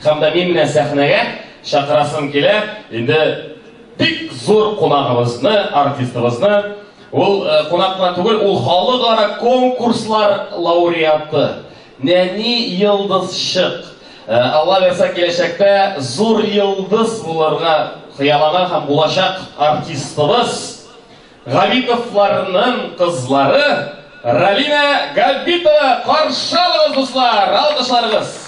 Һәм дә мин менә сәхнәгә чакырасым килә. Инде бик зур кунагыбызны, артистыбызны. Ул кунак кына түгел, ул халыкара конкурслар лауреаты. Нәни йолдызчык. Алла бирсә, киләчәктә зур йолдыз булырга хыяллана һәм булачак артистыбыз Габитовларның кызлары Ралина Габитова. Каршы алыгыз, дуслар, алкышларыгыз.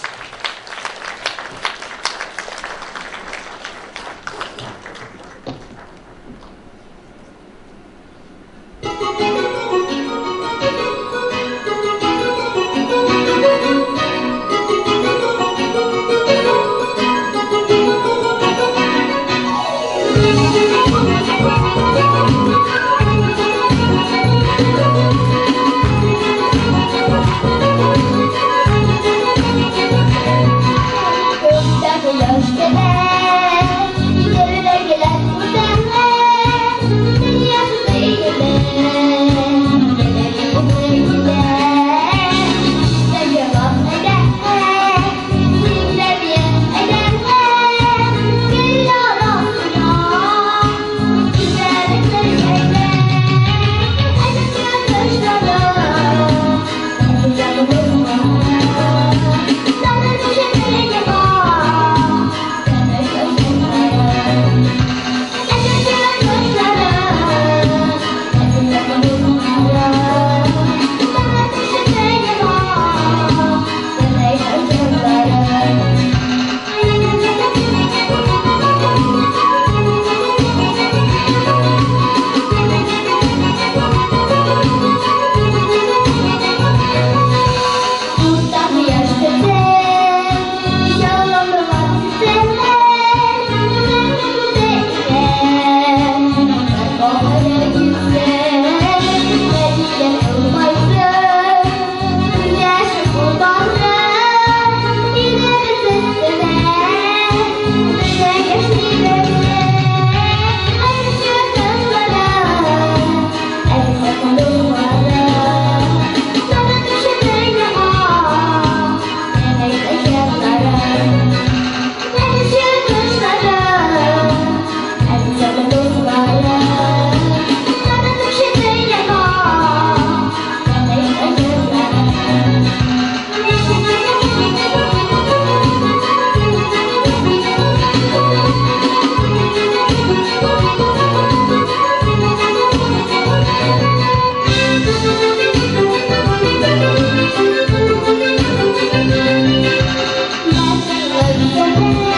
Thank you.